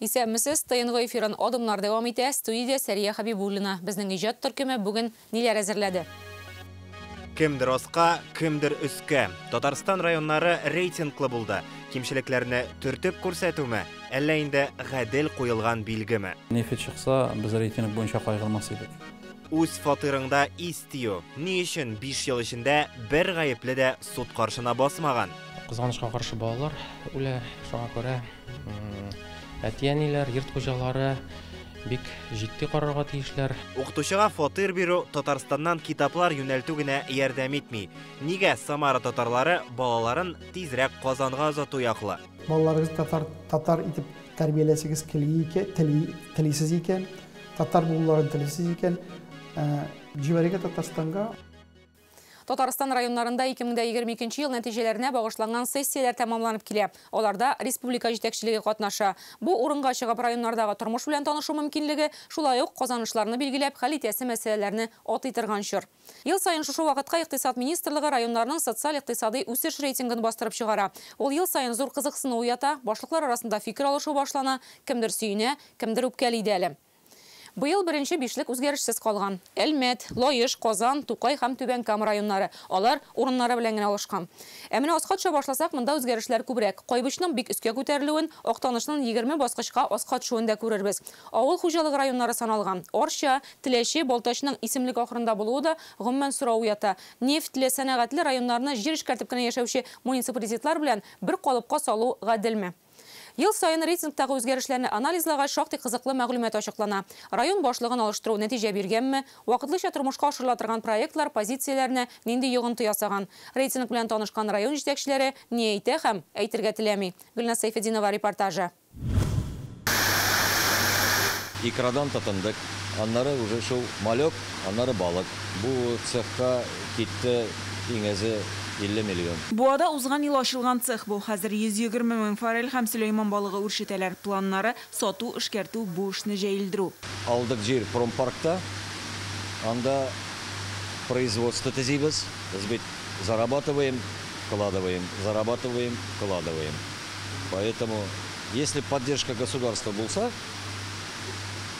Исәнмесез, ТНВ эфирын Адымнар дәвам итә. Студиядә Сәрия Хәбибуллина. Безнең иҗат төркеме бүген ниләр әзерләде? Кемдер аска, кемдер өскә. Татарстан районнары рейтинглы булды. Кимчелекләрне төртеп күрсәтүме, әллә инде гадел куелган билгеме? Нефть чыкса, без рейтинг буенча кайгырмас идек. Үз фатирыңда ис тию. Ни өчен 5 ел эчендә бер гаепле дә суд каршына басмаган? Кызганычка каршы, балалар үлә, шуңа күрә әти-әниләр, йорт хуҗалары бик җитди карарга тиешләр. Укытучыга фатир бирү, Татарстаннан китаплар юнәлтү генә ярдәм итми. Нигә Самара татарлары балаларын тизрәк Казанга озату яклы? Балаларыгыз татар, татар итеп тәрбияләсегез кили икән, тели, телисез икән, татар булуларын телисез икән, җибәрергә Татарстанга. Татарстан районнарында 2022 ел нәтиҗәләренә багышланган сессияләр тәмамланып килә. Аларда республика җитәкчелеге катнаша. Бу урынга чыгып районнардагы тормыш белән танышу мөмкинлеге, шулай ук казанышларны билгеләп, хәл итәсе мәсьәләләрне атый торган чор. Ел саен шушы вакытка Икътисад министрлыгы районнарның социаль-икътисадый үсеш рейтингын бастырып чыгара. Ул ел саен зур кызыксыну уята, башлыклар арасында фикер алышу башлана, кемдер сөенә, кемдер үпкәли дә әле. Быел беренче бишлек үзгәрешсез калган. Әлмәт, Лаеш, Казан, Тукай һәм Түбән Кама районнары. Алар урыннары белән генә алышкан. Ә менә аска төшә башласак, монда үзгәрешләр күбрәк. Кайбычның бик өскә күтәрелүен, Актанышның 20 баскычка аска төшүен дә күрербез. Авыл хуҗалыгы районнары саналган. Арча, Теләче, Балтачның исемлек ахырында булуы да гомумән сорау уята. Нефтьле, сәнәгатьле районнарны җир эшкәртеп кенә яшәүче муниципалитетлар белән бер калыпка салу гаделме? Ел саен рейтингтагы үзгәрешләрне анализлагач, шактый кызыклы мәгълүмат ачыклана. Район башлыгын алыштыру нәтиҗә биргәнме? Вакытлыча тормышка ашырыла торган проектлар позицияләренә нинди йогынты ясаган? Рейтинг белән танышкан район җитәкчеләре ни әйтә һәм әйтергә теләми? Гөлназ Сәйфетдинова репортажы. Икрадан тотындык. Аннары уже шул малек, аннары балык. Бу цехка китте иң әзе 50 миллион. Буада узган ел ачылган цех бу. Хәзер 120 мең форель һәм сөләйман балыгы үрчетәләр. Планнары сату, эшкәртү, бу эшне җәелдерү. Алдык җир промпаркта. Анда производство төзибез. Без бит зарабатываем, вкладываем, зарабатываем, вкладываем. Поэтому, если поддержка государства булса,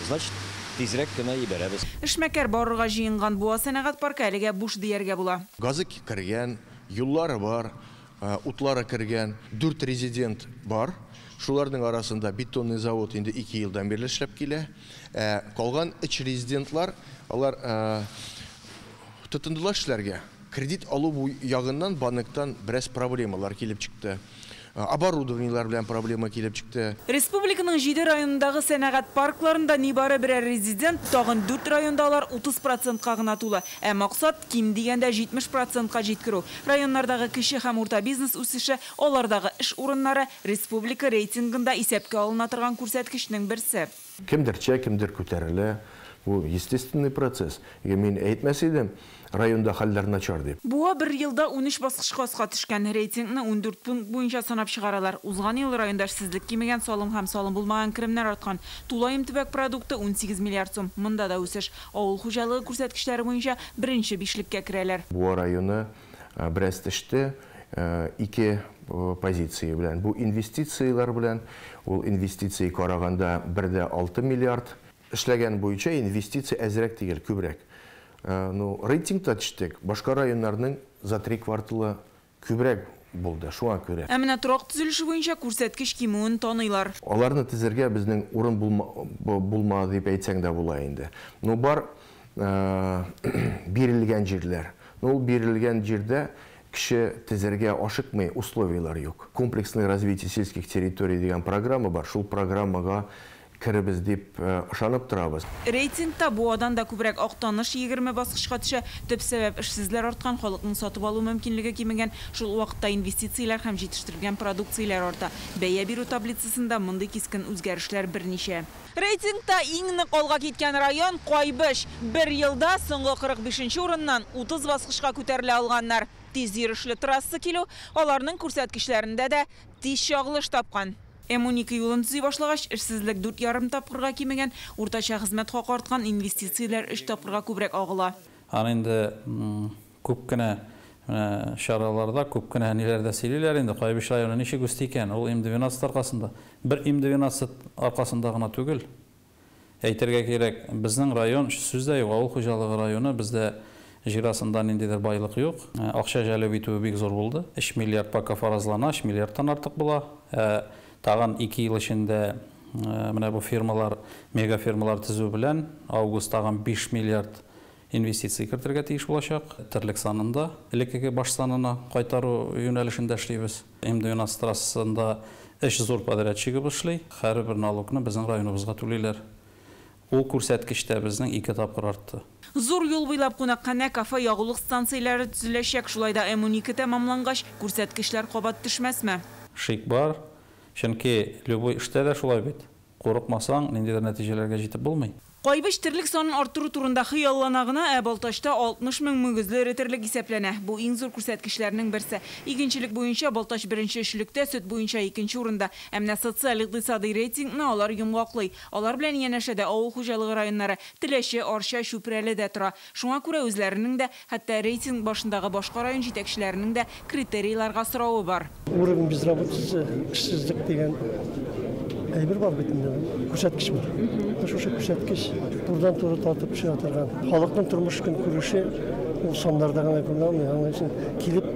значит, тизрәк кенә җибәрәбез. Эшмәкәр барырга җыенган Буа сәнәгать паркы әлегә буш дияргә була. Газы кергән, юллары бар, утлары кергән, 4 резидент бар. Шуларның арасында бетонный завод инде 2 елдан бирле эшләп килә. Калган 3 резидентлар, алар тотындылар эшләргә. Кредит алу ягыннан банктан бераз проблемалар килеп чыкты. Оборудованиелар белән проблема килеп чыкты. Республиканың 7 районындагы сәнәгать паркларында нибары берәр резидент, тагын 4 районда алар 30%-ка гына тулы. Ә максат ким дигәндә 70%-ка җиткерү. Районнардагы кече һәм урта бизнес үсеше, алардагы эш урыннары республика рейтингында исәпкә алына торган күрсәткечнең берсе. Кемдер чә, кемдер күтәрелә. Бу естественный процесс. Мин әйтмәс идем, районда хәлләр начар дип. Буа бер елда 13 баскычка аска төшкән. Рейтингны 14 пункт буенча санап чыгаралар. Узган ел районда эшсезлек кимегән, салым һәм салым булмаган керемнәр арткан. Тулаем төбәк продукты 18 миллиард сум. Монда да үсеш. Авыл хуҗалыгы күрсәткечләре буенча беренче бишлеккә керәләр. Буа районы бераз төште, 2 позиция белән. Бу инвестицияләр белән, ул инвестиция караганда 1,6 миллиард. Эшләгән буенча инвестиция әзрәк түгел, күбрәк. Ну, рейтингта төштек, башка районнарның за 3 кварталы күбрәк булды, шуңа күрә. Ә менә торак төзелеше буенча күрсәткеч кимүен таныйлар. Аларны төзергә безнең урын булмады дип әйтсәң дә була инде. Ну, бар бирелгән җирләр. Ну, ул бирелгән җирдә кеше төзергә ашыкмый, условияләр юк. Комплексное развитие сельских территорий дигән программа бар. Шул программага керебез дип ышанып торабыз. Рейтингта Буадан да күбрәк Актаныш 20 баскычка төшә. Төп сәбәп эшсезләр арткан, халыкның сатып алу мөмкинлеге кимегән. Шул вакытта инвестицияләр һәм җитештерелгән продукцияләр арта. Бәя бирү таблицасында мондый кискен үзгәрешләр берничә. Рейтингта иң нык алга киткән район Кайбыч. Бер елда соңгы 45 урыннан 30 баскычка күтәрелә алганнар. Тиз йөрешле трасса килү аларның күрсәткечләрендә дә тиз чагылыш тапкан. М12 юлын төзи башлагач, эшсезлек 4,5 тапкырга кимегән, уртача хезмәт хакы арткан, инвестицияләр 3 тапкырга күбрәк агыла. Аны инде күп кенә Чараларда күп кенә әниләр дә сөйлиләр инде, Кайбыч районы ничек үсте икән? Ул М-12 аркасында. Бер М-12 аркасында гына түгел. Әйтергә кирәк, безнең район, сүз дә юк, авыл хуҗалыгы районы, бездә җир астында ниндидер байлык юк. Акча җәлеп итүе бик зур булды. 3 миллиард пока фаразлана, 3 миллиардтан артык була. Ә тагын 2 ел эчендә менә бу фирмалар, мегафирмалар төзү белән август тагын 5 миллиард инвестиция кертергә тиеш булачак. Терлек санында элеккеге баш санына кайтару юнәлешендә эшлибез. М-12 трассасында 3 зур подрядчигыбыз эшли. Һәрбер налогны безнең районыбызга түлиләр. Ул күрсәткеч тә безнең 2 тапкыр артты. Зур юл буйлап кунакханә, кафе, ягулык станцияләре төзеләчәк. Шулай да М-12 тәмамлангач, күрсәткечләр кабат төшмәсме? Шик бар. Чөнки любой эштә дә шулай бит. Курыкмасаң, ниндидер нәтиҗәләргә җитеп булмый. Кайбыч терлек санын арттыру турында хыяллана гына, ә Балтачта 60 мең мөгезле эре терлек исәпләнә. Бу иң зур күрсәткечләрнең берсе. Игенчелек буенча Балтач беренче өчлектә, сөт буенча икенче урында. Ә менә социаль-икътисади рейтингны алар йомгаклый. Алар белән янәшәдә авыл хуҗалыгы районнары Теләче, Арча, Чүпрәле дә тора. Шуңа күрә үзләренең дә, хәтта рейтинг башындагы башка район җитәкчеләренең дә критерийларга соравы бар. Уровень безработицы, эшсезлек дигән әйбер бар бит инде, күрсәткеч бар. Шушы күрсәткеч турыдан-туры тартып төшә торган. Халыкның тормыш көнкүреше ул саннарда гына күренә алмый. Аның өчен килеп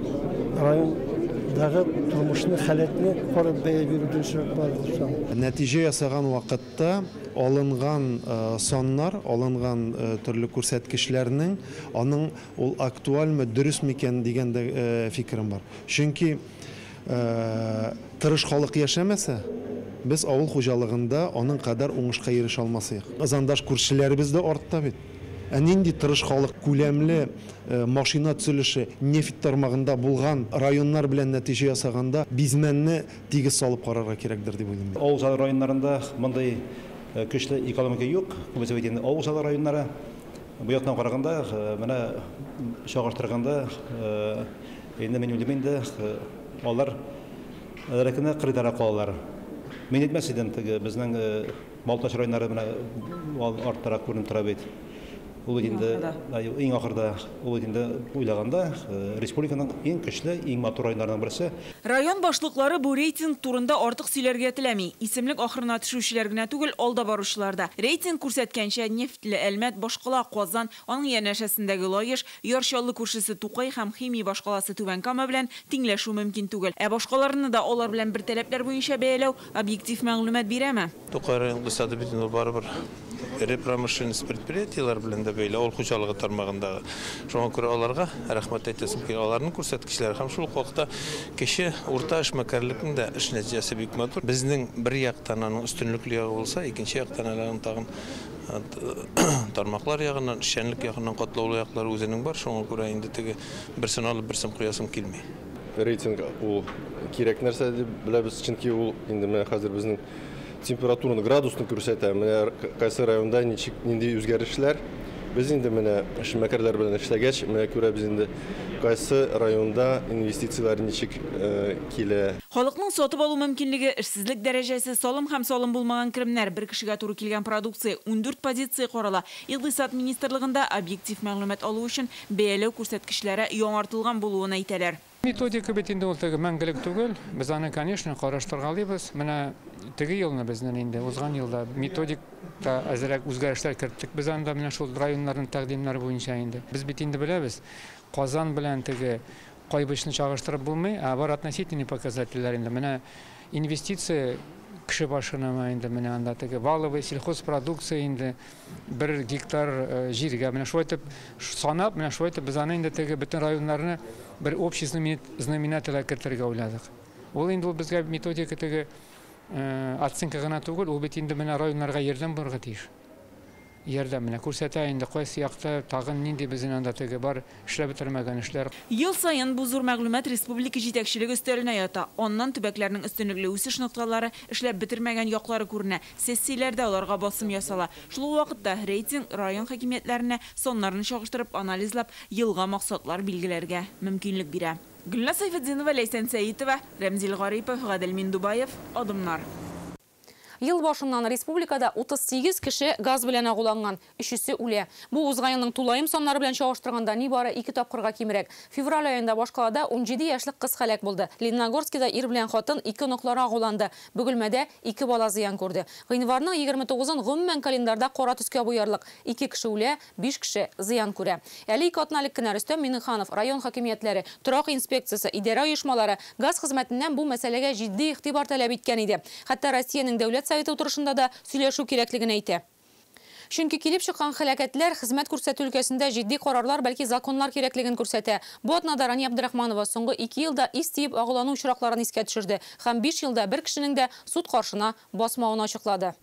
райондагы тормышны, халәтне карап бәя бирү дөресрәк бар дип саныйм. Нәтиҗә ясаган вакытта алынган саннар, алынган төрле күрсәткечләрнең аның ул актуальме, дөрес микән дигән дә фикерем бар. Чөнки тырыш халык яшәмәсә, без авыл хуҗалыгында аның кадәр уңышка ирешә алмасыйк. Ызандаш күршеләребез дә артта бит. Ә нинди тырыш халык күләмле машина төзелеше, нефть тармагында булган районнар белән нәтиҗә ясаганда бизмәнне тигез салып карарга кирәкдер дип уйлыйм. Авыл хуҗалыгы районнарында мондый көчле экономика юк. Күбесе бит инде авыл хуҗалыгы районнары. Бу яктан караганда, менә чагыштырганда, инде мин уйлыйм инде, алар әзрәк кырыйдарак калалар. Мин әйтмәс идем, теге безнең Балтач районнары менә арттарак күренеп тора бит. Ул инде иң ахырда, ул инде уйлаганда республиканың иң көчле, иң матур районнарының берсе. Район башлыклары бу рейтинг турында артык сөйләргә теләми. Исемлек ахырына төшүчеләр генә түгел, алда баручылар да. Рейтинг күрсәткәнчә, Нефтьле, Әлмәт, башкала Казан, аның янәшәсендәге Лаеш, Яр Чаллы күршесе Тукай һәм химия башкаласы Түбән Кама белән тиңләшү мөмкин түгел. Ә башкаларны да алар белән бер таләпләр буенча бәяләү объектив мәгълүмат бирәме? Тукай район икътисады бит инде барыбер эре промышленность предприятиеләр белән дә бәйле, авыл хуҗалыгы тармагындагы. Шуңа күрә аларга рәхмәт әйтәсем килә. Аларның күрсәткечләре һәм шул ук вакытта кече, урта эшмәкәрлекнең дә эш нәтиҗәсе бик матур. Безнең бер яктан аның өстенлекле ягы булса, икенче яктан әле аның тагын тармаклар ягыннан, эшчәнлек ягыннан катлаулы яклары үзенең бар. Шуңа күрә инде теге берсен алып, берсен куясым килми. Рейтинг ул кирәк нәрсә дип беләбез, чөнки ул инде менә хәзер безнең температураны, градусны күрсәтә. Менә кайсы районда ничек, нинди үзгәрешләр. Без инде менә эшмәкәрләр белән эшләгәч, менә күрәбез инде кайсы районда инвестицияләр ничек килә. Халыкның сатып алу мөмкинлеге, эшсезлек дәрәҗәсе, салым һәм салым булмаган керемнәр, бер кешегә туры килгән продукция 14 позиция карала. Икътисад министрлыгында объектив мәгълүмат алу өчен бәяләү күрсәткечләре яңартылган булуын әйтәләр. Методика бит инде ул теге мәңгелек түгел. Без аны, конечно, караштыргалыйбыз. Менә теге елны безнең инде узган елда методикта әзрәк үзгәрешләр керттек. Без анда менә шул районнарның тәкъдимнәре буенча инде. Без бит инде беләбез, Казан белән теге Кайбычны чагыштырып булмый, ә бар относительный показательләр инде. Менә инвестиция кеше башына инде менә анда теге валовый сельхозпродукция инде бер гектар җиргә менә шулай итеп санап, менә шулай итеп без аны инде теге бөтен районнарны бер общий знаменательгә кертергә уйладык. Ул инде ул безгә методика теге оценка гына түгел, ул бит инде менә районнарга ярдәм булырга тиеш. Ярдәм менә күрсәтә инде кайсы якта тагын нинди безнең анда теге бар эшләп бетермәгән эшләр. Ел саен бу зур мәгълүмат республика җитәкчелеге өстәленә ята. Аннан төбәкләрнең өстенлекле үсеш нокталары, эшләп бетермәгән яклары күренә. Сессияләрдә аларга басым ясала. Шул ук вакытта рейтинг район хакимиятләренә саннарны чагыштырып, анализлап, елга максатлар билгеләргә мөмкинлек бирә. Гөлназ Сайфетдинова, Ләйсән Сәитова, Рәмзил Гарипов, Гадел Миндубаев, Адымнар. Ел башыннан республикада 38 кеше газ белән агуланган, өчесе үлә. Бу узган елның тулаем саннары белән чагыштырганда нибары 2 тапкырга кимрәк. Февраль аенда башкалада 17 яшьлек кыз һәлак булды. Лениногорскида ир белән хатын, ике оныклары агуланды. Бөгелмәдә ике бала зыян күрде. Гыйнварның 29-ын гомумән календарьда кара төскә буярлык. Ике кеше үлә, 5 кеше зыян күрә. Әле ике атна элек кенә Рөстәм Миңнеханов, район хакимиятләре, торак инспекциясе, идарә оешмалары газ хезмәтеннән бу мәсьәләгә җитди игътибар таләп иткән иде. Хәтта Россиянең Дәүләт Советы утырышында да сөйләшү кирәклеген әйтә. Чөнки килеп чыккан һәлакәтләр хезмәт күрсәтү өлкәсендә җитди карарлар, бәлки законнар кирәклеген күрсәтә. Бу атнада Рания Абдрахманова соңгы 2 елда ис тиеп агулану очракларын искә төшерде һәм 5 елда бер кешенең дә суд каршына басмавын ачыклады.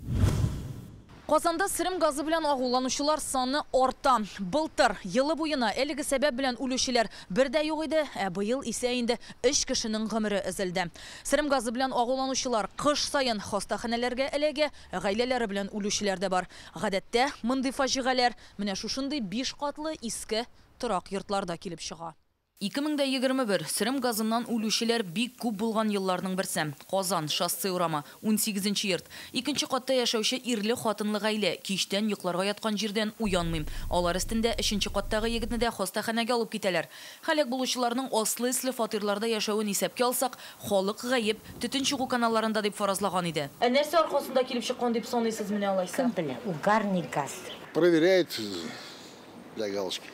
Казанда сөрем газы белән агуланучылар саны арта. Былтыр елы буена әлеге сәбәп белән үлүчеләр бер дә юк иде, ә быел исә инде 3 кешенең гомере өзелде. Сөрем газы белән агуланучылар кыш саен хастаханәләргә эләгә, гаиләләре белән үлүчеләр дә бар. Гадәттә мондый фаҗигаләр менә шушындый 5 катлы иске торак йортларда килеп чыга. 2021 сөрем газыннан үлүчеләр бик күп булган елларның берсе. Казан, шоссе урамы, 18 йорт. Икенче катта яшәүче ирле хатынлы гаилә кичтән йокларга яткан җирдән уянмый. Алар өстендә 3нче каттагы егетне дә хастаханәгә алып китәләр. Һәлак булучыларның аслы-өсле фатирларда яшәвен исәпкә алсак, халык гаеп төтен чыгу каналларында дип фаразлаган иде. Ә нәрсә аркасында килеп чыккан дип саныйсыз менә алайса? Кем белә, угарный газ. Проверяет для галочки.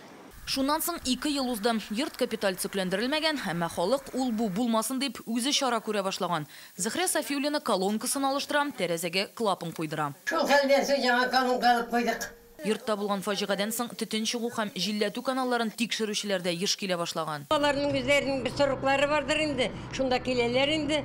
Шуннан соң 2 ел узды. Йорт капиталь төзекләндерелмәгән, әмма халык ул бу булмасын дип үзе чара күрә башлаган. Зөһрә Сафиуллина колонкасын алыштыра, тәрәзәгә клапан куйдыра. Шул хәлдән соң яңа колонка алып куйдык. Йортта булган фаҗигадән соң төтен чыгу һәм җилләтү каналларын тикшерүчеләр дә еш килә башлаган. Аларның үзләренең бер сорыклары бардыр инде. Шунда киләләр инде,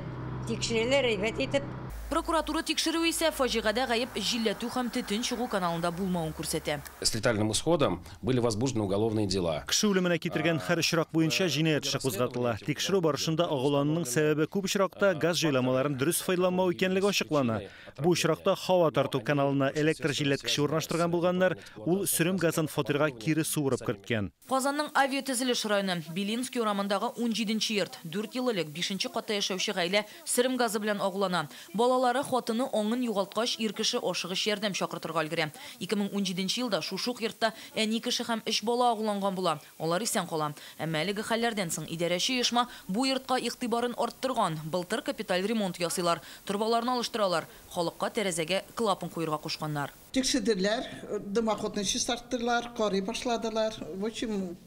тикшерәләр әйбәт итеп. Прокуратура тикшерүе исә фаҗигадә гаеп җилләтү һәм төтен чыгу каналында булмавын күрсәтә. С летальным исходом были возбуждены уголовные дела. Кеше үлеменә китергән һәр очрак буенча җинаять эше кузгатыла. Тикшерү барышында агулануның сәбәбе күп очракта газ җайламаларын дөрес файдаланмау икәнлеге ачыклана. Бу очракта һава тарту каналына электр җилләткече урнаштырган булганнар, ул сөрем газын фатирга кире суырып керткән. Казанның авиатөзелеш районы Белинский урамындагы 17 йорт 4 ел элек 5 катта яшәүче гаилә сөрем газы белән агулана. Балалары хатыны аңын югалткач, ир кеше ашыгыч ярдәм чакыртырга өлгерә. 2017 елда шушы ук йортта әни кеше һәм 3 бала агуланган була. Алар исән кала. Әмма әлеге хәлләрдән соң идарәче оешма бу йортка игътибарын арттырган. Былтыр капиталь ремонт ясыйлар, торбаларны алыштыралар, халыкка тәрәзәгә клапан куярга кушканнар. Тикшерделәр, дымоходны чистарттылар, карый башладылар. В общем,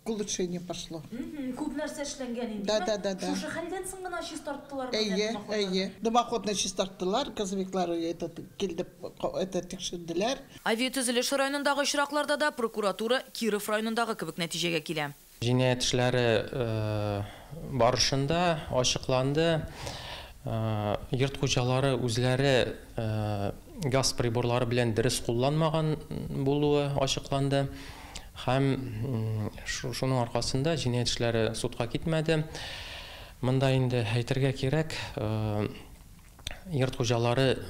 к улучшению пошло. Күп нәрсә эшләнгән инде. Да. Шушы хәлдән соң гына чистарттылар. Әйе, әйе. Дымоходны чистарттылар, газовиклар этот килде, это тикшерделәр. Авиатөзелеш районындагы очракларда да прокуратура Киров районындагы кебек нәтиҗәгә килә. Җинаять эшләре барышында ачыкланды. Йорт хуҗалары үзләре газ приборлары белән дөрес кулланмаган булуы ачыкланды. Һәм шуның аркасында җинаять эшләре судка китмәде. Монда инде әйтергә кирәк, йорт хуҗалары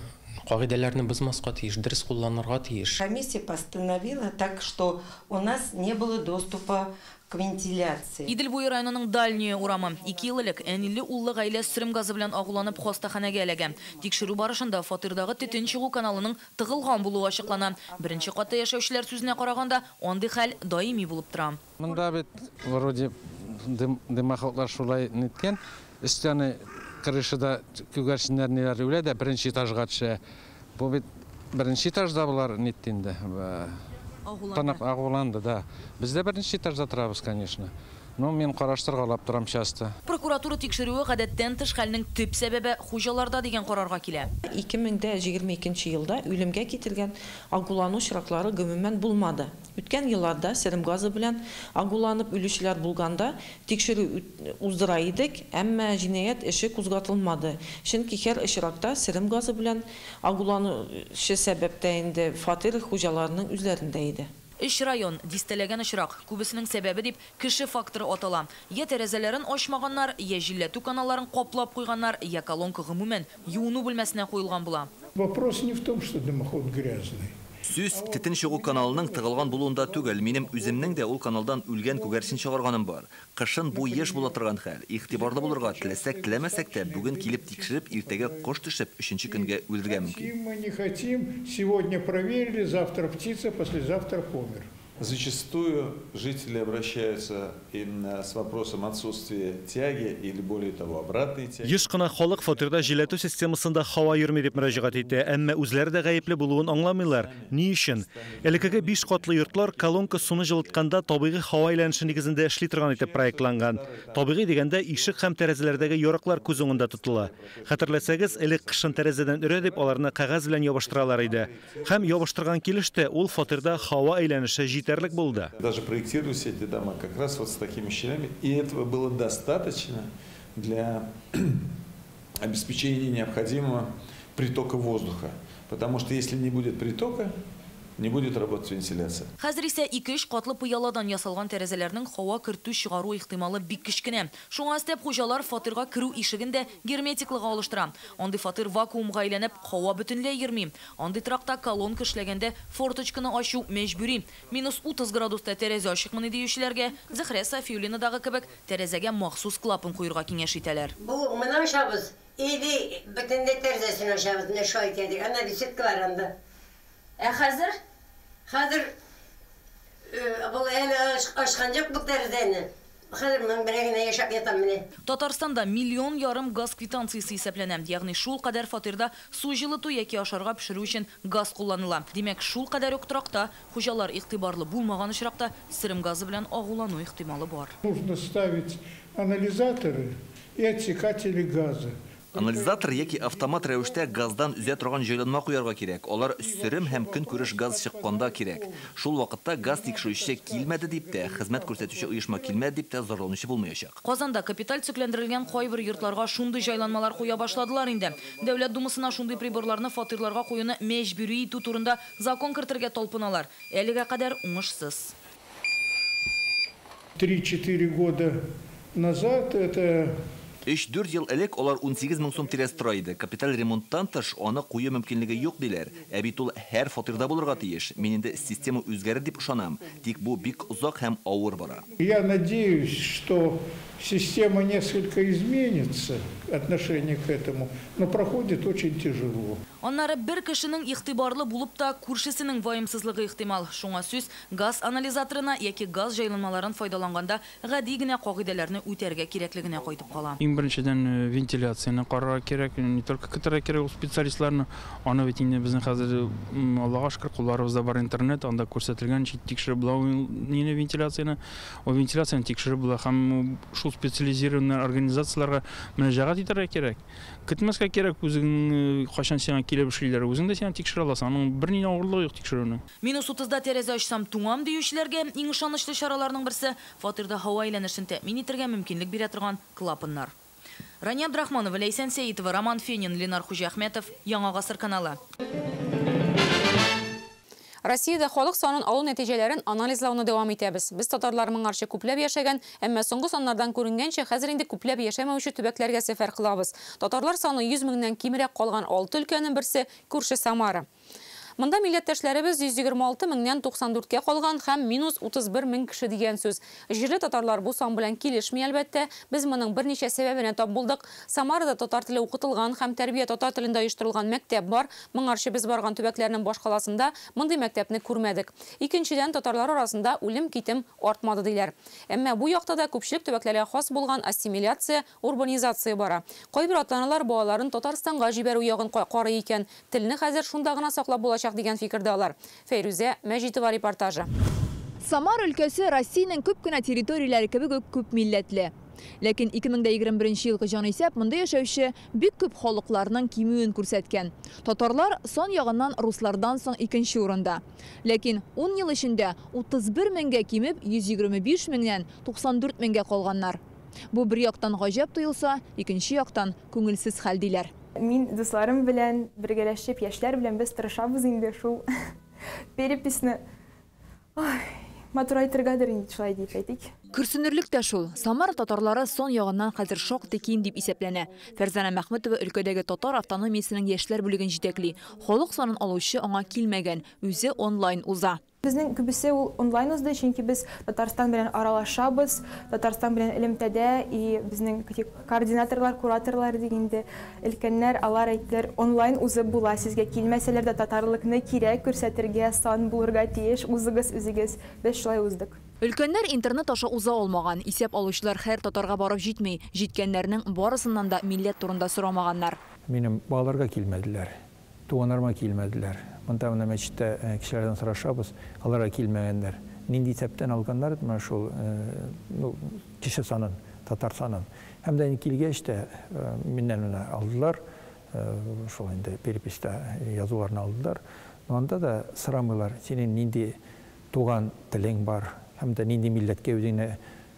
кагыйдәләрне бозмаска тиеш, дөрес кулланырга тиеш. Комиссия постановила так, что у нас не было доступа к вентиляции. Идел буе районының Дальняя урамы. 2 ел элек әниле уллы гаилә сөрем газы белән агуланып хастаханәгә эләгә. Тикшерү барышында фатирдагы төтен чыгу каналының тыгылган булуы ачыклана. Беренче катта яшәүчеләр сүзенә караганда, андый хәл даими булып тора. Монда бит вроде дымоходлар шулай ниткән, өстәне крышада күгәрченнәр ниләр үлә дә беренче этажга төшә. Бу бит беренче этажда булар нитте инде. Танып агуланды, да. Без дә беренче этажда торабыз, конечно. Но мин караштыргалап торам часто. Прокуратура тикшерүе гадәттән тыш хәлнең төп сәбәбе хуҗаларда дигән карарга килә. 2022 елда үлемгә китергән агулану очраклары гомумән булмады. Үткән елларда сөрем газы белән агуланып үлүчеләр булганда тикшерү уздыра идек, әмма җинаять эше кузгатылмады. Чөнки һәр очракта сөрем газы белән агуланучы сәбәптә инде фатир хуҗаларының үзләрендә иде. 3 район дистәләгән очрак. Күбесенең сәбәбе дип кеше факторы атала. Я тәрәзәләрен ачмаганнар, я җилләтү каналларын каплап куйганнар, я колонка гомумән юыну бүлмәсенә куелган була. Вопрос не в том, что дымоход грязный. Сүз төтен чыгу каналының тыгылган булуында түгел. Минем үземнең дә ул каналдан үлгән күгәрчен чыгарганым бар. Кышын бу еш була торган хәл. Игътибарлы булырга, теләсәк, теләмәсәк тә, бүген килеп тикшереп, иртәгә кош төшеп, өченче көнгә үлергә мөмкин. Мы не хотим, сегодня проверили, завтра птица, послезавтра помер. Зачастую жители обращаются именно с вопросом отсутствия тяги или, более того, обратной тяги. Еш кына халык фатирда җилләтү системасында һава йөрми дип мөрәҗәгать итә, әмма үзләре дә гаепле булуын аңламыйлар. Ни өчен? Элеккеге 5 катлы йортлар колонка суны җылытканда табигый һава әйләнеше нигезендә эшли торган итеп проектланган. Табигый дигәндә ишек һәм тәрәзәләрдәге ярыклар күз уңында тотыла. Хәтерләсәгез, элек кышын тәрәзәдән өрә дип аларны кәгазь белән ябыштыралар иде. Һәм ябыштырган килеш тә ул фатирда һава әйләнеше җитәрлек булды. Даже проектировались эти дома как раз вот с такими щелями, и этого было достаточно для обеспечения необходимого притока воздуха. Потому что если не будет притока, не будет работать вентиляция. Хәзер исә 2-3 катлы пыяладан ясалган тәрәзәләрнең һава кертү чыгару ихтималы бик кечкенә. Шуңа өстәп хуҗалар фатирга керү ишеген дә герметиклыга алыштыра. Андый фатир вакуумга әйләнеп, һава бөтенләй йөрми. Андый торакта колонка эшләгәндә форточканы ачу мәҗбүри. Минус 30 градуста тәрәзә ачыкмыни диючеләргә Зөһрә Сафиуллинадагы кебек тәрәзәгә махсус клапан куерга киңәш итәләр. Бу моны ачабыз, или бөтенләй тәрәзәсен ачабыз, менә шулай итәдек. Анда беседка бар анда. Ә хәзер? Хәзер был әле ачкан юк бу тәрәзәне. Хәзер моның белән генә яшәп ятам менә. Татарстанда 1,5 миллион газ квитанциясе исәпләнә. Ягъни шул кадәр фатирда су җылыту яки ашарга пешерү өчен газ кулланыла. Димәк, шул кадәр үк торакта хуҗалар игътибарлы булмаган очракта сырым газы белән агулану ихтималы бар. Нужно ставить анализаторы и отсекатели газа. Анализатор яки автомат рәвештә газдан өзә торган җайланма куярга кирәк. Алар сөрем һәм көнкүреш газ чыкканда кирәк. Шул вакытта газ тикшерүче килмәде дип тә, хезмәт күрсәтүче оешма килмәде дип тә зарланучы булмаячак. Казанда капиталь төзекләндерелгән кайбер йортларга шундый җайланмалар куя башладылар инде. Дәүләт Думасына шундый приборларны фатирларга куюны мәҗбүри итү турында закон кертергә талпыналар. Әлегә кадәр уңышсыз. 3-4 года назад это 3-4 ел элек алар 18 мең сум тирәсе тора иде. Капиталь ремонттан тыш аны кую мөмкинлеге юк диләр. Ә бит ул һәр фатирда булырга тиеш. Мин инде система үзгәрер дип ышанам. Тик бу бик озак һәм авыр бара. Я надеюсь, что система несколько изменится, отношение к этому, но проходит очень тяжело. Аннары бер кешенең игътибарлы булып та күршесенең ваемсызлыгы ихтимал. Шуңа сүз газ анализаторына яки газ җайланмаларын файдаланганда гади генә кагыйдәләрне үтәргә кирәклегенә кайтып кала. Иң беренчедән вентиляцияне карарга кирәк, не только көтәргә кирәк ул специалистларны. Аны бит инде безнең хәзер, Аллага шөкер, кулларыбызда бар интернет, анда күрсәтелгән чит тикшереп була нине вентиляцияне. Ул вентиляцияне тикшереп була һәм шул специализированный организацияләргә мөрәҗәгать итәргә кирәк. Көтмәскә кирәк, үзең кайчан сиңа килеп эшлиләр, үзең дә сиңа тикшерә аласың. Аның бернинди авырлыгы юк тикшерүнең. Минус 30-да тәрәзә ачсам туңам диючеләргә иң ышанычлы чараларның берсе фатирда һава әйләнешен тәэмин итәргә мөмкинлек бирә торган клапаннар. Рания Абдрахманова, Ләйсән Сәитова, Роман Фенин, Ленар Хуҗиәхмәтов, Яңа Гасыр каналы. Россиядә халык санын алу нәтиҗәләрен анализлауны дәвам итәбез. Без татарлар моңарчы күпләп яшәгән, әмма соңгы саннардан күренгәнчә, хәзер инде күпләп яшәмәүче төбәкләргә сәфәр кылабыз. Татарлар саны 100 меңнән кимрәк калган 6 өлкәнең берсе күрше Самара. Монда милләттәшләребез 126 меңнән 94-кә калган һәм минус 31 мең кеше дигән сүз. Җирле татарлар бу сан белән килешми, әлбәттә. Без моның берничә сәбәбенә тап булдык. Самарада татар теле укытылган һәм тәрбия татар телендә оештырылган мәктәп бар. Моңарчы без барган төбәкләрнең башкаласында мондый мәктәпне күрмәдек. Икенчедән, татарлар арасында үлем-китем артмады диләр. Әмма бу якта да күпчелек төбәкләргә хас булган ассимиляция, урбанизация бара. Кайбер ата-аналар балаларын Татарстанга җибәрү ягын карый икән. Телне хәзер шунда гына саклап булачак дигән фикердә алар. Фәйрүзә Мәҗитова репортажы. Самар өлкәсе Россиянең күп кенә территорияләре кебек үк күп милләтле. Ләкин 2021 елгы җанисәп монда яшәүче бик күп халыкларның кимүен күрсәткән. Татарлар сан ягыннан руслардан соң икенче урында. Ләкин 10 ел эчендә 31 меңгә кимеп 125 меңнән 94 меңгә калганнар. Бу бер яктан гаҗәп тоелса, икенче яктан күңелсез хәл диләр. Мин дусларым белән бергәләшеп, яшьләр белән без тырышабыз инде шул переписьне. матурайтыргадыр инде, шулай дип әйтик. Көрсенерлек тә шул. Самара татарлары сан ягыннан хәзер шактый ким дип исәпләнә. Фәрзана Мәхмүтова өлкәдәге татар автономиясенең яшьләр бүлеген җитәкли. Халык санын алучы аңа килмәгән, үзе онлайн уза. Безнең күбесе ул онлайн узды, чөнки без Татарстан белән аралашабыз, Татарстан белән элемтәдә, и безнең координаторлар, кураторлар дигәндә өлкәннәр, алар әйттеләр, онлайн узып була, сезгә килмәсәләр дә татарлыкны кирәк күрсәтергә, сан булырга тиеш, узыгыз үзегез. Без шулай уздык. Өлкәннәр интернет аша уза алмаган. Исәп алучылар һәр татарга барып җитми. Җиткәннәрнең барысыннан да милләт турында сорамаганнар. Минем балаларга килмәделәр, туганнарыма килмәделәр. Монда менә мәчеттә кешеләрдән сорашабыз, аларга килмәгәннәр. Нинди исәптән алганнар, менә шул, ну, кеше санын, татар санын. Һәм дә килгәч тә миннән менә алдылар, шул инде переписьта язуларны алдылар. Но анда да сорамыйлар, синең нинди туган телең бар, һәм дә нинди милләткә үзеңне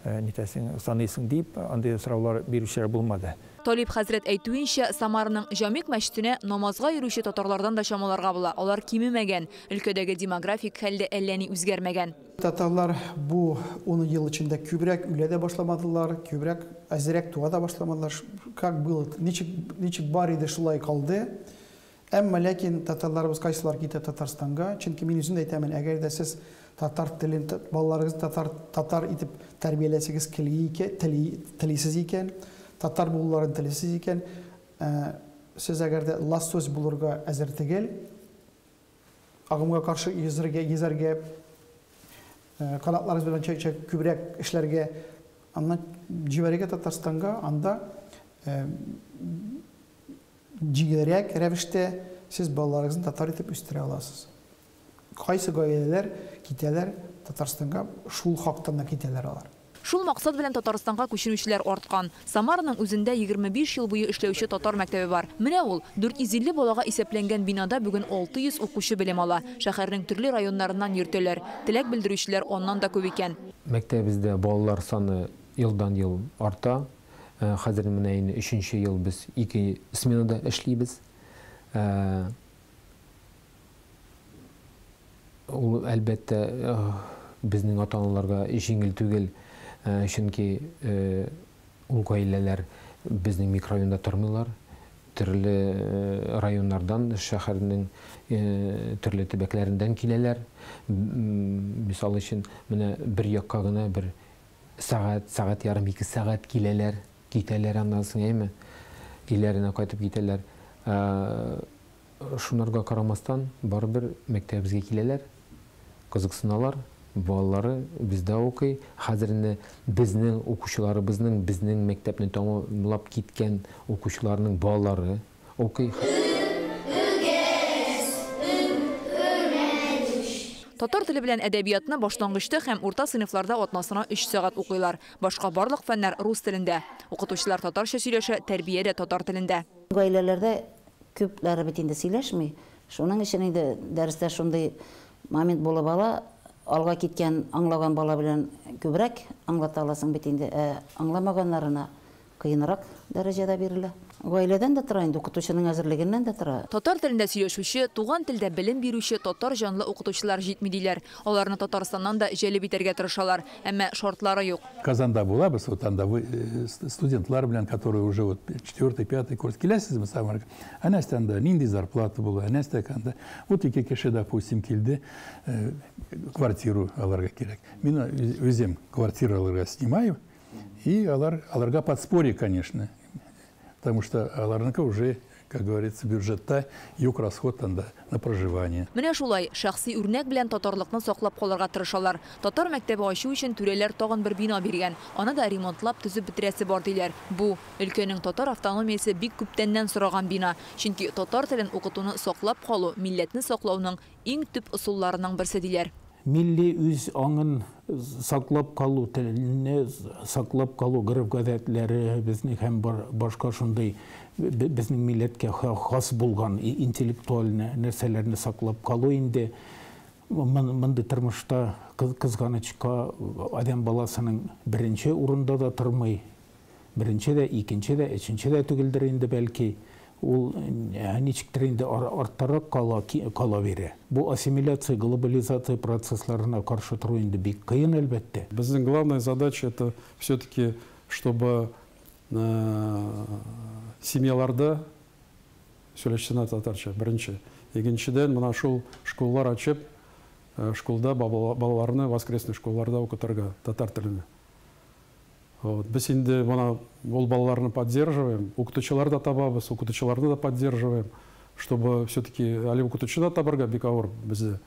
нитәсең, саныйсың дип, андый сораулар бирүчеләр булмады. Талип хәзрәт әйтүенчә, Самараның Җамик мәчетенә намазга йөрүче татарлардан да чамаларга була. Алар кимемәгән. Өлкәдәге демографик хәл дә әллә ни үзгәрмәгән. Татарлар бу 10 ел эчендә күбрәк үлә дә башламадылар, күбрәк әзрәк туа да башламадылар. Как было, ничек бар иде, шулай калды. Әмма ләкин татарларыбыз кайсылар китә Татарстанга, чөнки мин үзем дә әйтәмен, әгәр дә сез татар телен, балаларыгызны татар итеп тәрбияләсегез телисез икән, татар булуларын телисез икән, сез әгәр дә лосось булырга әзер түгел, агымга каршы йөзәргә, канатларыгыз белән күбрәк эшләргә, аннан җибәрергә Татарстанга, анда җиңелрәк рәвештә сез балаларыгызны татар итеп үстерә аласыз. Кайсы гаиләләр китәләр Татарстанга, шул хактан да китәләр алар. Шул максат белән Татарстанга күченүчеләр арткан. Самараның үзендә 25 ел буе эшләүче татар мәктәбе бар. Менә ул 450 балага исәпләнгән бинада бүген 600 укучы белем ала. Шәһәрнең төрле районнарыннан йөртәләр. Теләк белдерүчеләр аннан да күп икән. Мәктәбебездә балалар саны елдан-ел арта. Хәзер менә инде 3нче ел без 2 сменада эшлибез. Ул әлбәттә безнең ата-аналарга җиңел түгел, чөнки ул гаиләләр безнең микрорайонда тормыйлар, төрле районнардан, шәһәрнең төрле төбәкләреннән киләләр. Мисал өчен, менә бер якка гына бер сәгать, сәгать ярым, 2 сәгать киләләр, китәләр, аннан соң, әйме, өйләренә кайтып китәләр. Шунарга карамастан, барыбер мәктәбебезгә киләләр, кызыксыналар, балалары бездә укый. Хәзер инде безнең укучыларыбызның, безнең мәктәпне тәмамлап киткән укучыларның балалары укый. Татар теле белән әдәбиятны башлангычта һәм урта сыйныфларда атнасына 3 сәгать укыйлар. Башка барлык фәннәр рус телендә. Укытучылар татарча сөйләшә, тәрбия дә татар телендә. Гаиләләрдә күпләре бит инде сөйләшми. Шуның өчен инде дәрестә шундый момент булып ала, алга киткән, аңлаган бала белән күбрәк аңлата аласың бит инде, ә аңламаганнарына кыенрак дәрәҗәдә бирелә. Гаиләдән дә тора инде, укытучының әзерлегеннән дә тора. Татар телендә сөйләшүче, туган телдә белем бирүче татар җанлы укытучылар җитми диләр. Аларны Татарстаннан да җәлеп итәргә тырышалар, әмма шартлары юк. Казанда булабыз, вот анда студентлар белән, которые уже вот 4-5 курс киләсезме Самарга? Әнә анда нинди зарплата була, әнә анда. Вот ике кеше, допустим, килде, квартиру аларга кирәк. Мин үзем квартиру аларга снимаю, и аларга подспорье, конечно. Потому что аларныкы уже, как говорится, бюджетта юк расход анда на проживание. Менә шулай шәхси үрнәк белән татарлыкны саклап калырга тырышалар. Татар мәктәбе ачу өчен түрәләр тагын бер бина биргән. Аны да ремонтлап төзеп бетерәсе бар диләр. Бу өлкәнең татар автономиясе бик күптәннән сораган бина. Чөнки татар телен укытуны саклап калу милләтне саклауның иң төп ысулларының берсе диләр. Милли үз аңын саклап калу, телне саклап калу гореф-гадәтләре безнең һәм башка шундый безнең милләткә хас булган интеллектуаль нәрсәләрне саклап калу инде мондый тормышта кызганычка адәм баласының беренче урында да тормый. Беренче дә, икенче дә, өченче дә түгелдер инде бәлки. ул ничектер инде арттарак кала бирә. Бу ассимиляция, глобализация процессларына каршы тору инде бик кыен, әлбәттә. Безнең главная задача это все-таки, чтобы семьяларда сөйләшсенә татарча, беренче. Икенчедән, менә шул школлар ачып, школда балаларны воскресный школларда укытырга татар теленә. Вот. Без инде менә ул балаларны поддерживаем, укытучылар да табабыз, укытучыларны да поддерживаем, чтобы все-таки әле укытучы да табарга бик авыр бездә.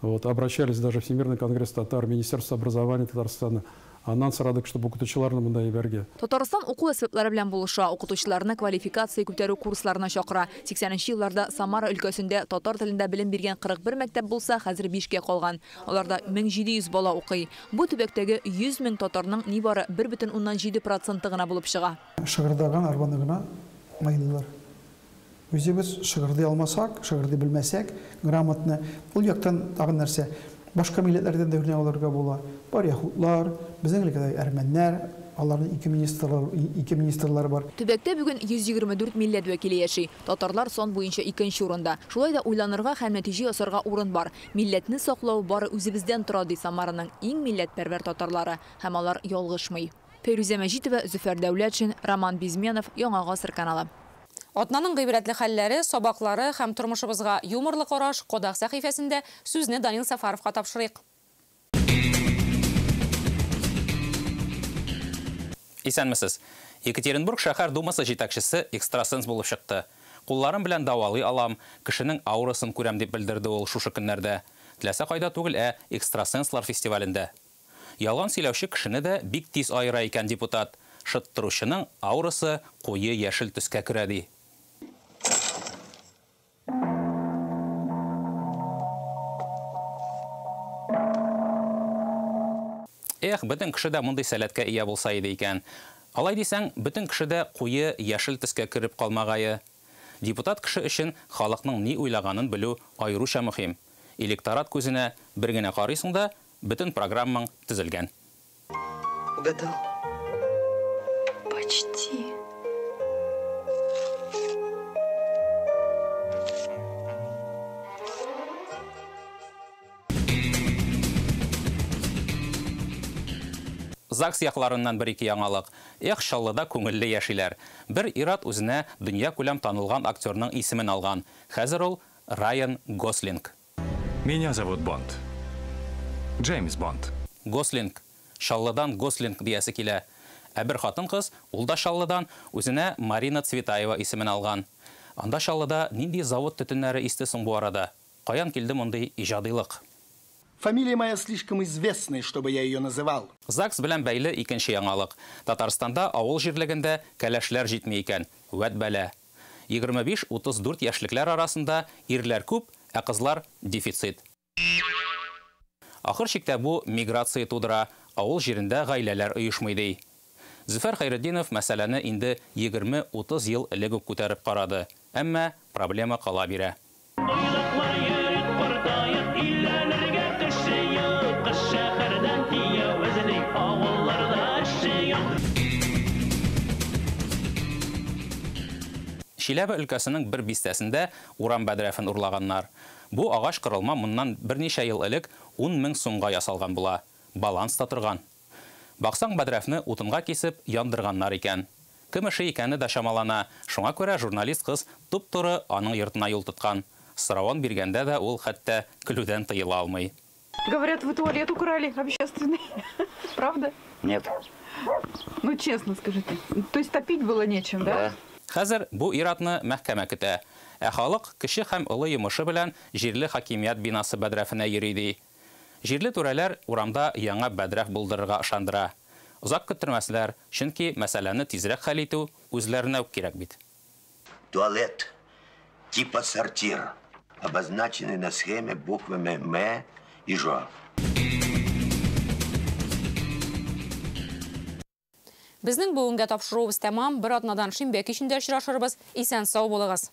Вот. Обращались даже в Всемирный конгресс татар, Министерство образования Татарстана. Аннан сорадык, чтобы укытучыларны монда җибәргә. Татарстан уку әсбаплары белән булыша, укытучыларны квалификация күтәрү курсларына чакыра. 80нче елларда Самара өлкәсендә татар телендә белем биргән 41 мәктәп булса, хәзер 5кә калган. Аларда 1700 бала укый. Бу төбәктәге 100 мең татарның нибары 1,7% гына булып чыга. Шыгырдаган арбаны гына майлылар. Үзебез шыгырдый алмасак, шыгырдый белмәсәк, грамотны, ул яктан тагын нәрсә. Башка милләтләрдән дә үрнәк алырга була. Бар яһудлар, безнең өлкәдә әрмәннәр, аларның ике министрлары бар. Төбәктә бүген 124 милләт вәкиле яши. Татарлар сан буенча икенче урында. Шулай да уйланырга һәм нәтиҗә ясарга урын бар. Милләтне саклау бары үзебездән тора, ди Самараның иң милләтпәрвәр татарлары. Һәм алар ялгышмый. Фәйрүзә Мәҗитова, Зөфәр Дәүләтшин, Роман Безменов, Яңа Гасыр каналы. Атнаның гыйбрәтле хәлләре, сабаклары һәм тормышыбызга юморлы караш Кодак сәхифәсендә сүзне Данил Сафаровка тапшырыйк. Исәнмесез. Екатеринбург шәһәр думасы җитәкчесе экстрасенс булып чыкты. Кулларым белән дәвалый алам, кешенең аурасын күрәм дип белдерде ул шушы көннәрдә. Теләсә кайда түгел, ә экстрасенслар фестивалендә. Ялган сөйләүче кешене дә бик тиз аера икән депутат. Шыттыручының аурасы куе яшел төскә керә ди. Эх, бөтен кеше дә мондый сәләткә ия булса иде икән. Алай дисәң, бөтен кеше дә куе яшел төскә кереп калмагае. Депутат кеше өчен халыкның ни уйлаганын белү аеруча мөһим. Электорат күзенә бер генә карыйсың да, бөтен программаң төзелгән. Угадал? Почти. ЗАГС якларыннан бер-ике яңалык. Эх, Чаллыда күңелле яшиләр. Бер ир-ат үзенә дөнья күләм танылган актерның исемен алган. Хәзер ул Райан Гослинг. Меня зовут Бонд. Джеймс Бонд. Гослинг. Чаллыдан Гослинг диясе килә. Ә бер хатын-кыз, ул да Чаллыдан, үзенә Марина Цветаева исемен алган. Анда Чаллыда нинди завод төтеннәре исте соң бу арада? Каян килде мондый иҗадилык? Фамилия моя слишком известная, чтобы я ее называл. ЗАГС белән бәйле икенче яңалык. Татарстанда авыл җирлегендә кәләшләр җитми икән. Вәт бәлә. 25-34 яшьлекләр арасында ирләр күп, ә кызлар дефицит. Ахыр чиктә бу миграция тудыра, авыл җирендә гаиләләр оешмый ди. Зөфәр Хәйретдинов мәсьәләне инде 20-30 ел элек үк күтәреп карады. Әмма проблема кала бирә. Чиләбе өлкәсенең бер бистәсендә урам бәдрәфен урлаганнар. Бу агач кырылма моннан берничә ел элек 10 мең сумга ясалган була. Баланста торган. Баксаң, бәдрәфне утынга кисеп яндырганнар икән. Кем эше икәне дә чамалана. Шуңа күрә журналист кыз туп-туры аның йортына юл тоткан. Соравын биргәндә дә ул хәтта көлүдән тыела алмый. Говорят, вы туалет украли общественный. Правда? Нет. Ну, честно скажите. То есть топить было нечем, да? Да. Хәзер бу ир-атны мәхкәмә көтә. Ә халык кеше һәм олы йомышы белән җирле хакимият бинасы бәдрәфенә йөри ди. Җирле түрәләр урамда яңа бәдрәф булдырырга ышандыра. Озак көттермәсләр, чөнки мәсьәләне тизрәк хәл итү үзләренә үк кирәк бит. Туалет типа сортир, обозначенный на схеме буквами М и Ж. Безнең бүгенгә тапшыруыбыз тәмам. Бер атнадан шимбә кичендә очрашырбыз. Исән сау булыгыз.